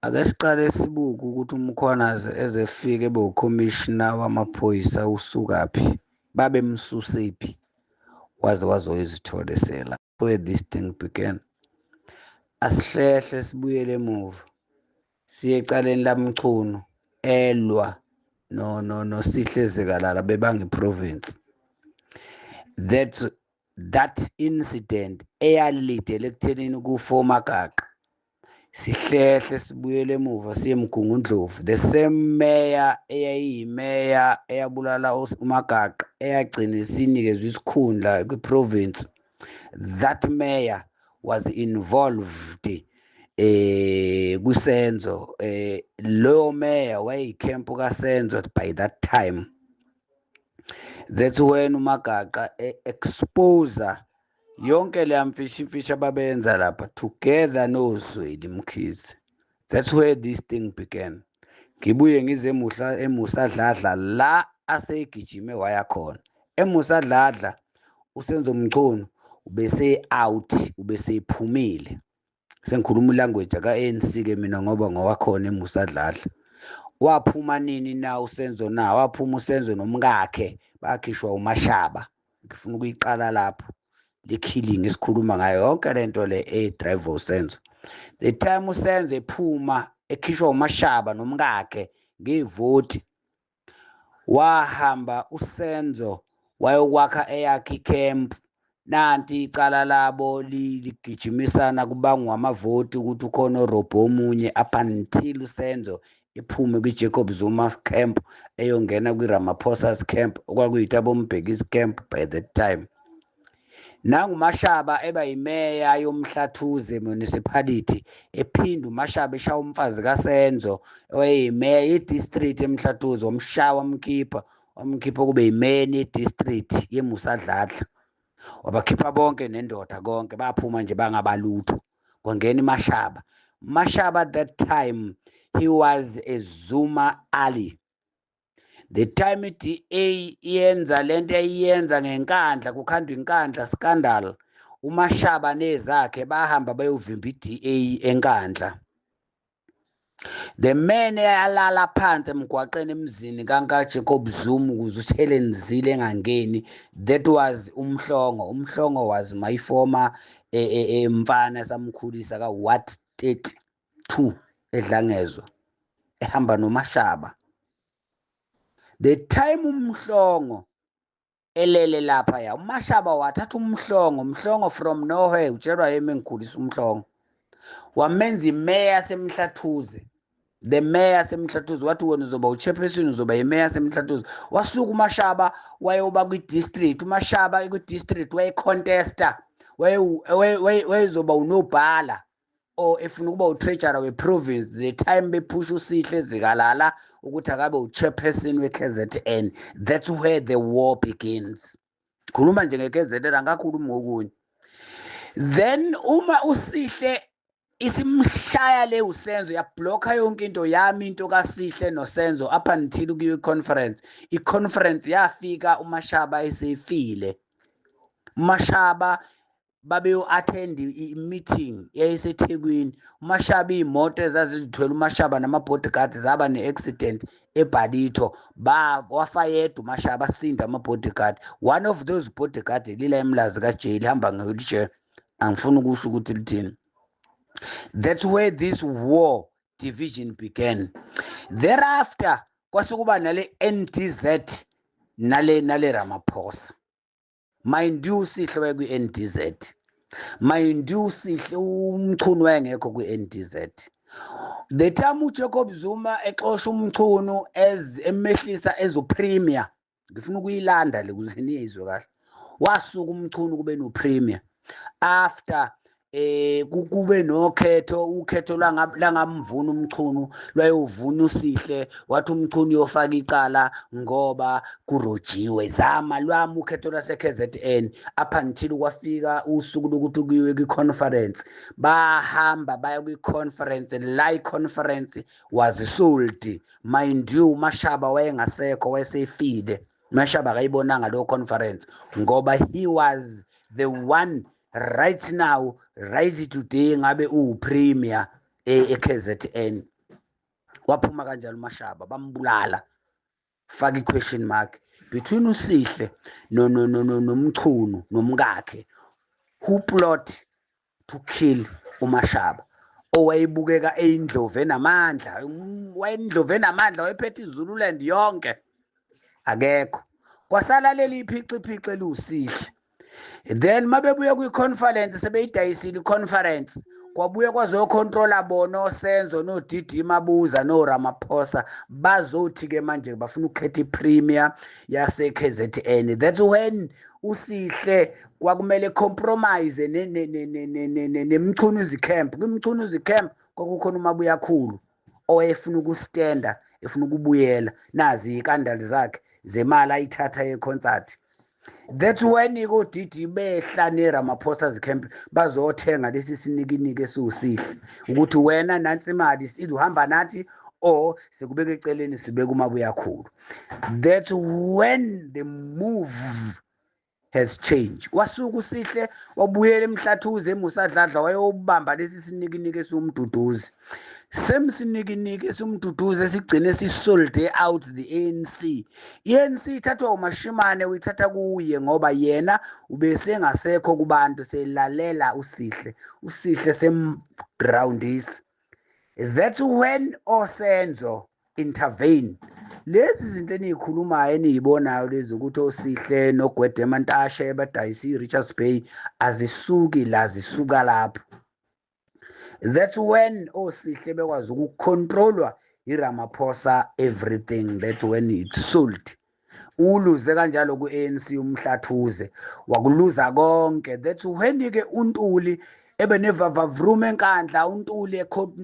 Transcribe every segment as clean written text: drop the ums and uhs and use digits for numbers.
Ake siqale sibuke ukuthi uMkhwanazi ezefike ebe ukhomishina wamaphoyisa usukaphi, babemsusephi, waze wazoyizithola esela. Where this thing began. Asihlehle sibuyele emuva siye ecaleni laMchunu elwa no no noSihle Zikalala bebanga iprovince. That incident eyalidela ekuthenini kufa oMagaqa. Sihlehle sibuyele emuva siye eMgungundlovu, the same mayor eyayiyimeya eyabulala uMagaqa eyagcina isinikezwe isikhundla kwiprovince. That mayor was involved kuSenzo. Loyo mayor wayeyikhempu kaSenzo by that time. That's when uMagaqa expose yonke leya mfishimfishi ababenza lapha together noZweli Mkhize. That's where this thing began. Ngibuye ngize emuhla eMusa Dladla la asegijime waya khona. EMusa Dladla uSenzo Mchunu ubese out, ubesephumile. Sengikhuluma ilanguage ka-ANC ke mina ngoba ngowakhona eMusa Dladla. Waphuma nini na uSenzo na? Waphuma uSenzo nomkakhe bakhishwa uMashaba. Ngifuna ukuyiqala lapho le killing esikhuluma ngayo yonke lento le e-drive uSenzo. The time uSenzo ephuma ekhishwa uMashaba nomkakhe ngevoti, wahamba uSenzo wayokwakha eyakhe icamp. Nanti icala labo ligijimisana kubangwa amavoti ukuthi ukhona orobho omunye, up until uSenzo ephume kwi-Jacob Zuma camp eyongena kwi-Ramaphosa's camp, okwakuyithabo Mbeki's camp by that time. Nangu Mashaba eba yimeya yoMhlathuze municipality, ephinda uMashaba eshaya umfazi kaSenzo owayeyimeya ye-district eMhlathuze, wamshaya wamkhipha, wamkhipha kube yimeya ye-district yeMusa Dladla. Wabakhipha bonke nendoda konke, baphuma nje bangabalutho, kwangena iMashaba. Mashaba that time he was a Zuma ally. The time i-DA iyenza lento eyiyenza ngeNkandla, kukhandwa iNkandla scandal, uMashaba nezakhe bahamba bayovimba i-DA eNkandla. The man eyalala phansi emgwaqeni emzini kanka Jacob Zuma ukuze uHelen Zille engangeni, that was uMhlongo. UMhlongo was my former mfana samkhulisa ka Ward 32 eDlangezwa, ehamba noMashaba. The time uMhlongo elele lapha ya, uMashaba wathatha uMhlongo, Mhlongo from nowhere, utshelwa yimi engikhulisa uMhlongo, wamenza imeya semhlathuze. The mayor semhlathuze wathi wena uzoba uchairperson, uzoba imeya semhlathuze. Wasuka uMashaba wayoba kwi-district. UMashaba kwi-district wayecontesta, wayezoba unobhala or efuna ukuba utreasurer we-province. The time bephusha uSihle Zikalala ukuthi akabe uchairperson we-KZN, that's where the war begins. Khuluma nje nge-KZN, angakhulumi ngokunye. Then uma uSihle isimshaya le uSenzo, yablocka yonke into yami, into kaSihle noSenzo up until kuyo i-conference. I-conference yafika uMashaba esefile. uMashaba babeyo-attend i-meeting yayiseThekwini. uMashaba iy'moto ezazizithwele uMashaba nama-bodyguard zaba ne-accident eBallito, wafa yedwa uMashaba, asinda ama-bodyguard. One of those bodyguard lila eMlazi kaJay, lihamba nge-wheelchair, angifuni ukusho ukuthi lithini. That's where this war division began. Thereafter kwase kuba nale NDZ nale Ramaphosa. Mind you, Sihle waye kwi-NDZ. Mind you, Sihle uMchunu wayengekho kwi-NDZ. The time uJacob Zuma exosha uMchunu as emehlisa as upremier, ngifuna ukuyilanda le ukuze niyizwe kahle. Wasuka uMchunu kube no-premier after kube nokhetho, ukhetho langamvuna uMchunu, lwayovuna uSihle. Wathi uMchunu uyofaka icala ngoba kurojiwe. Zama lwami ukhetho lwase KZN up until kwafika usuku lokuthi kuyiwe kwi-conference. Bahamba baya kwi-conference la, i-conference was sold. Mind you, Mashaba wayengasekho, wayesefile. Mashaba akayibonanga leyo conference ngoba he was the one right now, right today ngabe uwupremier. e-KZN. Waphuma kanjalo uMashaba, bambulala. Faka i-question mark between uSihle no no no noMchunu nomkakhe, who plot to kill uMashaba owayebukeka eyindlovu enamandla. Wayendlovu enamandla, wayephethe iZululand yonke. Akekho, kwasala leli phiciphici elusihle. Then mabebuya kwi-conference, sebeyidayisile i-conference, kwabuye kwazocontrola bona oSenzo noDD Mabuza noRamaphosa. Bazothi-ke manje bafuna ukukhetha i-premier yase-KZN. That's when uSihle kwakumele compromise neMchunuzi camp. KwiMchunuzi camp kwakukhona uMabuyakhulu owayefuna ukustenda, efuna ukubuyela nazi iy'kandali zakhe zemali ayithatha ye-concert. That's when koDidi behla neRamaphosa's camp bazothenga lesi sinikiniki esiwusihle, ukuthi wena nansi imali, either uhamba nathi or sikubeka eceleni, sibeka uMabuyakhulu. That's when the move has changed. Wasuka uSihle wabuyela eMhlathuze, eMusadladla, wayobamba lesi sinikiniki esiwumduduzi. Same sinikiniki esiwumduduzi esigcine sisold out the ANC. I-ANC ithathwa uMashimane, uyithatha kuye ngoba yena ubesengasekho kubantu, selalela uSihle. USihle semgroundisa. That's when oSenzo intervene. Lezi zinto eniyikhulumayo, eniyibonayo lezi, ukuthi oSihle noGwede Mantashe badayisa i-Richards Bay, azisuki la, zisuka lapho. That's when oSihle bekwazi ukucontrolwa iRamaphosa everything. That's when it's sold. Uluze kanjalo ku-ANC uMhlathuze, wakuluza konke. That's when-ke uNtuli ebe nevavavrum eNkandla, uNtuli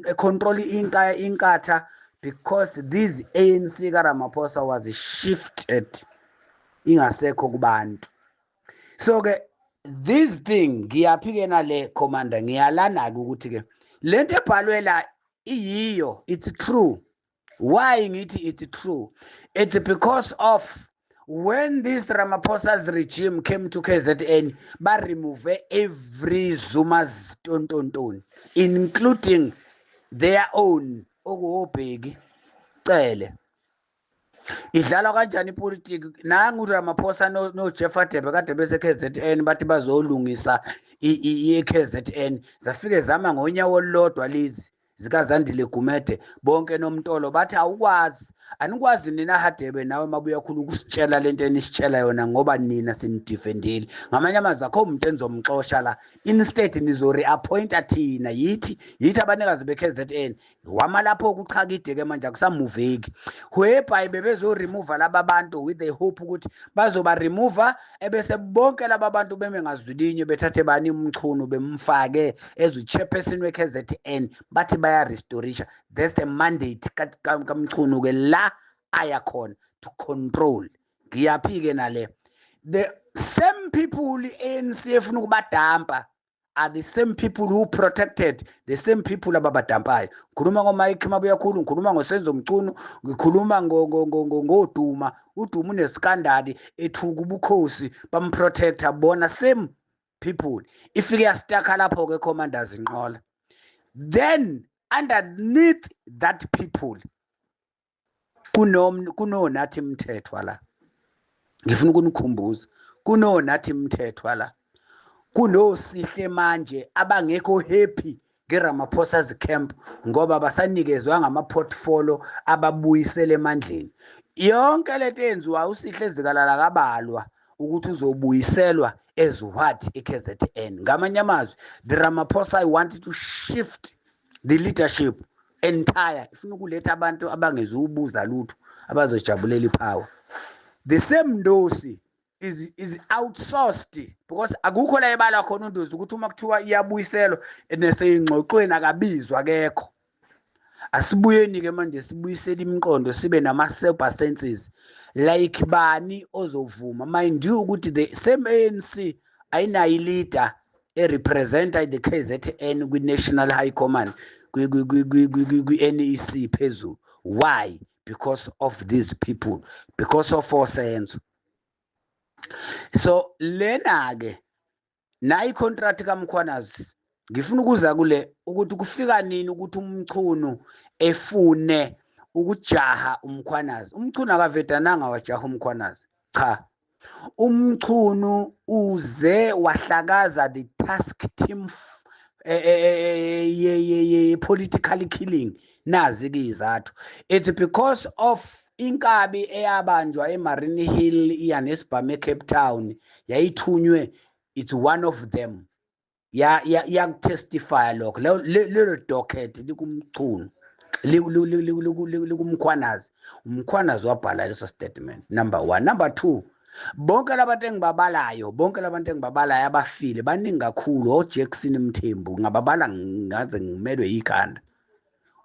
econtrol inkatha, because this ANC kaRamaphosa was shifted, ingasekho kubantu. So ke this thing, ngiyaphi-ke nale, commander? Ngiyalana-ke ukuthi-ke lento ebhalwe la iyiyo, it's true. Why ngithi it's true? It's because of when this Ramaphosa's regime came to KZN, ba-remove every Zuma's tontontoni, including their own okuwobheki Cele. Idlalwa kanjani ipolitiki? Nangu uRamaphosa noJeff Radebe kade bese KZN, bathi bazolungisa i-KZN, zafike zama ngonyawo olulodwa lezi zikaZandile Gumede bonke noMtolo. Bathi awukwazi, anikwazi nina Hadebe nawe Mabuyakhulu ukusitshela lento enisitshela yona, ngoba nina sinidefendile. Ngamanye amazwi, akho umuntu enizomxosha la, instead nizo-reappointa thina, yithi abanikazi be-KZN. Wama lapho kuchakide-ke manje, akusamuveki, whereby bebezo-remove laba bantu with the hope ukuthi bazoba-remove, ebese bonke laba bantu beme ngazwilinye, bethathe bani, uMchunu, bemfake as u-chairperson we-KZN. Bathi baya-restorisha. That's the mandate kaMchunu-ke la aya khona to control. Ngiyaphi-ke nale? The same people i-ANC efuna ukubadampa are the same people who protected the same people ababadampayo. Ngikhuluma ngoMike Mabuyakhulu, ngikhuluma ngoSenzo Mchunu, ngikhuluma ngoDuma. UDuma unescandal ethuka ubukhosi, bamprotecta bona, same people. Ifike yastaka lapho-ke, commanders, inqola. Then underneath that people kunoNathi Mthethwa la. Ngifuna ukunikhumbuza, kunoNathi Mthethwa la, kunoSihle manje abangekho happy ngeRamaphosa's camp ngoba basanikezwa ngama-portfolio ababuyisele emandleni. Yonke lento eyenziwayo, uSihle Zikalala kabalwa ukuthi uzobuyiselwa as what e-KZN. Ngamanye amazwi, the Ramaphosa wanted to shift the leadership entire, ifuna ukuletha abantu abangezukubuza lutho, abazojabulela ipower. The same Ndosi is outsourced because akukho la ebala khona uNdosi ukuthi uma kuthiwa iyabuyiselwa neseyingxoxweni, akabizwa, akekho. Asibuyeni-ke manje, sibuyisele imiqondo, sibe nama-sober senses, like bani ozovuma? Mind you ukuthi the same ANC ayinayo i-leader erepresenta the KZN kwi-National High Command, kwi-NEC phezulu. Why? Because of these people, because of oSenzo. So lena-ke nayi i-contract kaMkhwanazi. Ngifuna ukuza kule ukuthi kufika nini ukuthi uMchunu efune ukujaha uMkhwanazi. UMchunu akavedananga wajaha uMkhwanazi, cha. UMchunu uze wahlakaza the task team ye political killing. Nazi ke izathu: it's because of inkabi eyabanjwa eMarine Hill iya nesibhamu eCape Town, yayithunywe. It's one of them ya yakutestify lokho. Lelo docket likuMchunu, likuMkhwanazi. UMkhwanazi wabhala leso statement, number 1. Number 2, bonke labantu engibabalayo, bonke labantu engibabalayo abafile baningi kakhulu. OJackson Mthembu ngababala ngaze ngimelwe ikhanda.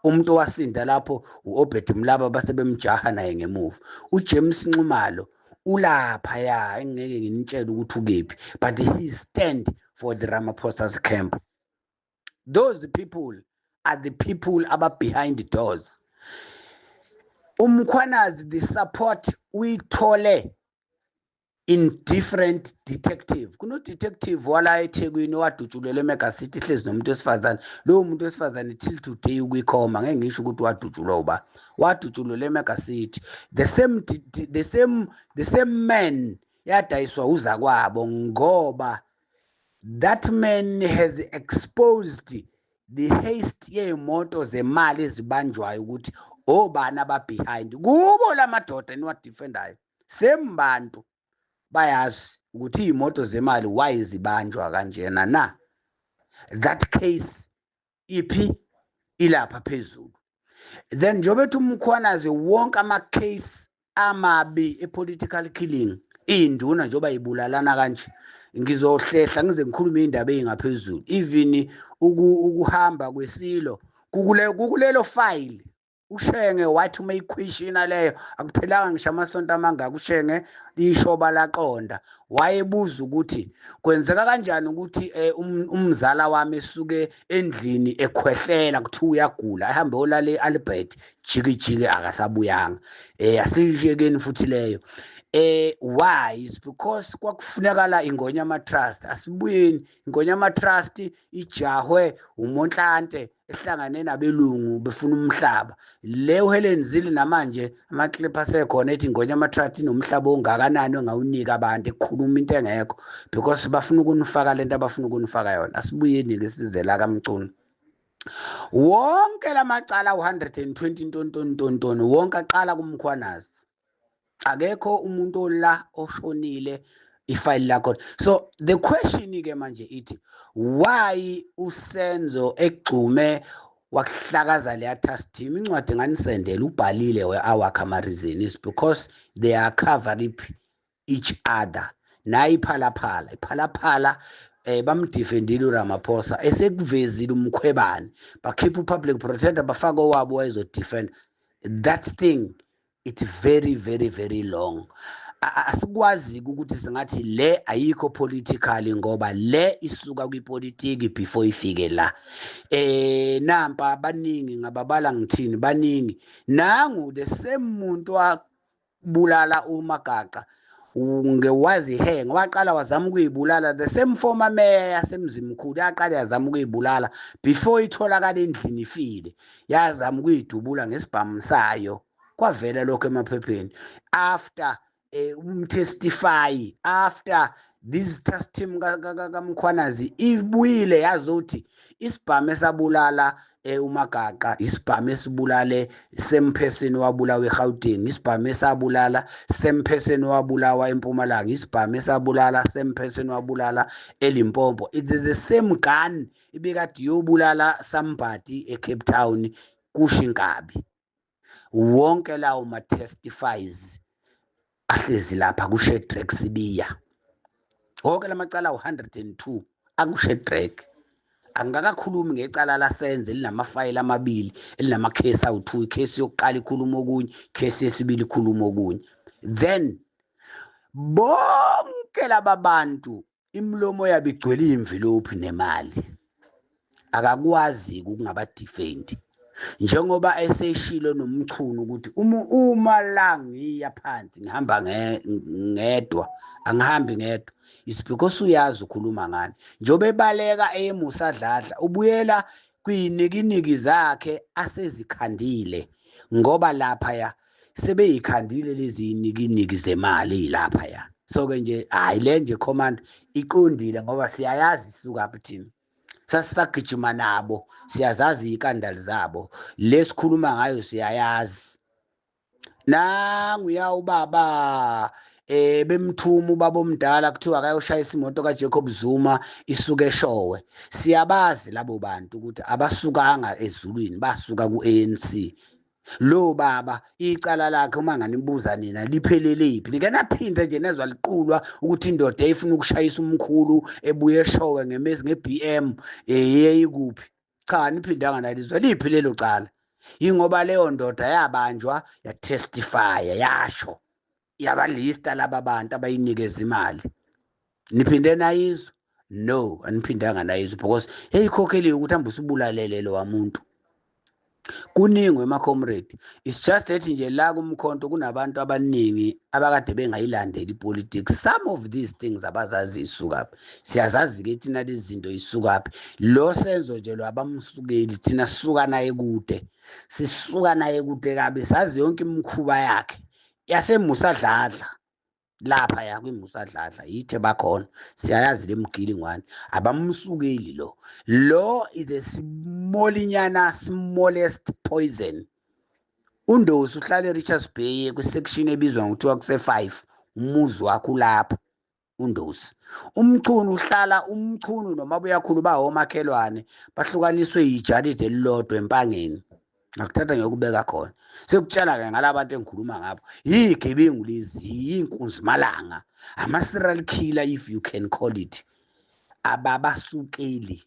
Umuntu owasinda lapho uObed Mlaba, base bemjaha naye ngemuva. UJames Nxumalo ulapha ya, engeke nginitshele ukuthi ukephi, but he stand for the Ramaphosa's camp. Those people are the people aba behind the doors. UMkhwanazi, the support uyithole in different detective. Kuno detective wala eThekwini owadutshulelwa eMega City, hlezi nomuntu wesifazane. Lowo muntu wesifazane till today ukwikhoma. Ngeke ngisho ukuthi wadutshulwa uba, wadutshulelwa eMega City. The same man yadayiswa uzakwabo, ngoba that man has exposed the heist yey'moto zemali ezibanjwayo, ukuthi obani aba-behind kubo lamadoda eniwadefendayo. Same bantu bayazi ukuthi iy'moto zemali why zibanjwa kanjena na. That case iphi? Ilapha phezulu. Then njengoba ethi uMkhwanazi wonke ama-case amabi e-political killing, iy'nduna njengoba yibulalana kanje, ngizohlehla ngize ngikhulume iy'ndaba ey'ngaphezulu. Even ukuhamba kwesilo kukulelo file. UShenge wathi uma iquestiona leyo, akuphelanga ngisho amasonto amangaka, uShenge lishoba laqonda. Wayebuza ukuthi kwenzeka kanjani ukuthi umzala wami esuke endlini ekhwehlela, kuthiwa uyagula, ahambe olala e-Albert, jiki jiki akasabuyanga. Asiyishekeni futhi leyo. Why is because kwakufunekala Ingonyama Trust. Asibuyeni, Ingonyama Trust ijahwe uMontlante ehlangane nabelungu befuna umhlaba. Le uHelen Zille namanje amaclip asekhona ethi Ingonyama Trust inomhlaba ongakanani ongawunika abantu, ekukhuluma into engekho because bafuna ukunifaka lento abafuna ukunifaka yona. Asibuyeni ke size la kaMchunu. Wonke lamacala u120 ntontontontoni wonke aqala kuMkhwanazi. Akekho umuntu ola oshonile ifayili lakho. So the question ke manje ithi, why uSenzo egxume wakuhlakaza leya task team? Incwadi nganisendela, ubhalile awakhe ama reason is because they are covering each other. Nayi iPhalaphala, iPhalaphala bamdefendile uRamaphosa esekuvezile umkhwebane, bakhipha upublic protector, bafaka owabo wayezodefend that thing. It's very, very, very long. Asikwazi ukuthi singathi le ayikho politically, ngoba le isuka kwipolitiki before ifike la. Nampa baningi, ngababala ngithini, baningi. Nangu the same muntu wabulala uMagaqa ngewazihenga, waqala wazama ukuyibulala. The same former mayor yaseMzimkhulu yaqala yazama ukuyibulala before itholakala endlini ifile, yazama ukuyidubula ngesibhamu sayo, kwavela lokho emaphepheni after umtestify, after this task team kaMkhwanazi ibuyile yazothi isibhamu esabulala uMagaqa, isibhamu esibulale same person wabulawa eGauteng, isibhamu esabulala same person wabulawa eMpumalanga, isibhamu esabulala same person wabulala eLimpopo. It is the same gun ibikade iyobulala somebody eCape Town, kusho inkabi. Wonke lawo ma-testifies ahlezi lapha kuShadrack Sibiya. Wonke lamacala awu-102 akuShadrack. Angikakakhulumi ngecala laSenze elinamafayela amabili, elinamakhesi awu-2. Ikhesi yokuqala ikhuluma okunye, ikhesi yesibili ikhuluma okunye. Then bonke laba bantu imilomo yabo igcwele imvilophi nemali, akakwazi ukungabadefendi. Njengoba eseshilo noMchunu ukuthi uma la ngiya phansi ngihamba ngedwa, angihambi ngedwa. It's because uyazi ukhuluma ngani. Njengoba ebaleka eyeMusa Dladla, ubuyela kwiyinikiniki zakhe asezikhandile, ngoba laphaya sebeyikhandile lezi nikiniki zemali laphaya. So-ke nje hhayi le nje command iqondile, ngoba siyayazi isukaphi thina. Sasisagijima nabo, siyazazi iy'kandali zabo, lesikhuluma ngayo siyayazi. Nanguya ubaba bemthuma ubaba omdala, kuthiwa akayoshayisa imoto kaJacob Zuma isuke eShowe. Siyabazi labo bantu ukuthi abasukanga ezulwini, basuka ku-ANC. Lo baba icala lakhe uma nganibuza nina liphelele phi? Nike naphinde nje nezwa liqulwa ukuthi indoda eyifuna ukushayisa umkhulu ebuye eShowe ngemezi nge-BM yeyikuphi? Cha, niphindanga nalizwa liphi lelo cala. Yingoba leyo ndoda yabanjwa, yatestifya, yasho, yabalista laba bantu abayinikeza imali. Niphinde nayizwa? No, aniphindanga nayizwa, because yayikhokheliwe ukuthi hambe usubulalele lo wamuntu. Kuningi ema-comrade, it's just that nje la kuMkhonto kunabantu abaningi abakade bengayilandeli ipolitics. Some of these things abazazi isukaphi. Siyazazi-ke thina lezi zinto isukaphi. Lo Senzo nje lo abamsukeli, thina sisuka naye kude, sisuka naye kude kabi, sazi yonke imikhuba yakhe yaseMusa Dladla. Lapha ya kwiMusa Dladla yithe bakhona, siyayazi le mgilingwane, abamsukeli lo. Lo is a small-nyana, smallest poison. UNdosi uhlala eRichards Bay kwi-section ebizwa ngokuthiwa kuse-5, umuzi wakhe ulapho uNdosi. UMchunu uhlala, uMchunu noma buyakhulu bawomakhelwane, bahlukaniswe yijalidi elilodwa eMpangeni. Ngakuthatha ngiyokubeka khona. Sekutshala-ke ngalabantu engikhuluma ngabo, yigebengu lezi, yinkunzimalanga, ama-serial killer if you can call it. Ababasukeli.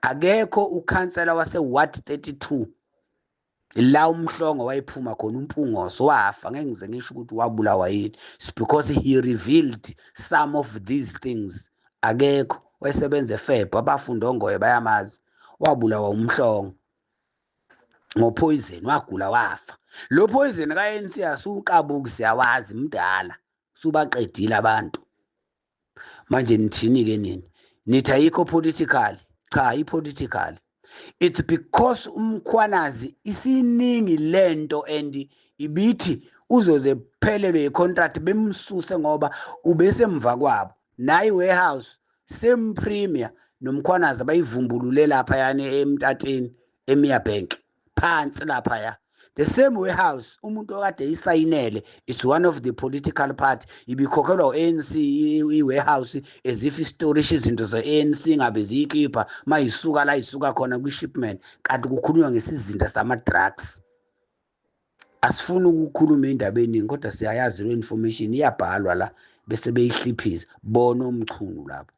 Akekho ukhansela wase-ward 32 la uMhlongo wayephuma khona, uMpungoso wafa, ngeke ngize ngisho ukuthi wabulawa yini. It's because he revealed some of these things. Akekho wayesebenza eFeb, abafunda ongoye bayamazi, wabulawa uMhlongo ngopoison, wagula wafa. Lo poison ka-ANC asuqabuki, siyawazi, mdala, subaqedile abantu. Manje nithini-ke nini? Nithi ayikho political? Cha, i-political. It's because uMkhwanazi isiningi lento, and ibithi uzoze phelelwe i-contract bemsuse ngoba ubesemva kwabo. Nayi warehouse same premier noMkhwanazi bayivumbulule lapha yani eMtateni, eMia Bank phansi lapha ya. The same warehouse umuntu okade isayinele, it's one of the political party, ibikhokhelwa u-ANC i-warehouse, as if isitorisha izinto ze-ANC ngabe ziyikhipha mayisuka la isuka khona kwi-shipment, kanti kukhulunywa ngesizinda sama-drugs. Asifuni ukukhuluma indaba eningi, kodwa siyayazi lo information iyabhalwa la bese beyihliphiza bona oMchunu lapho.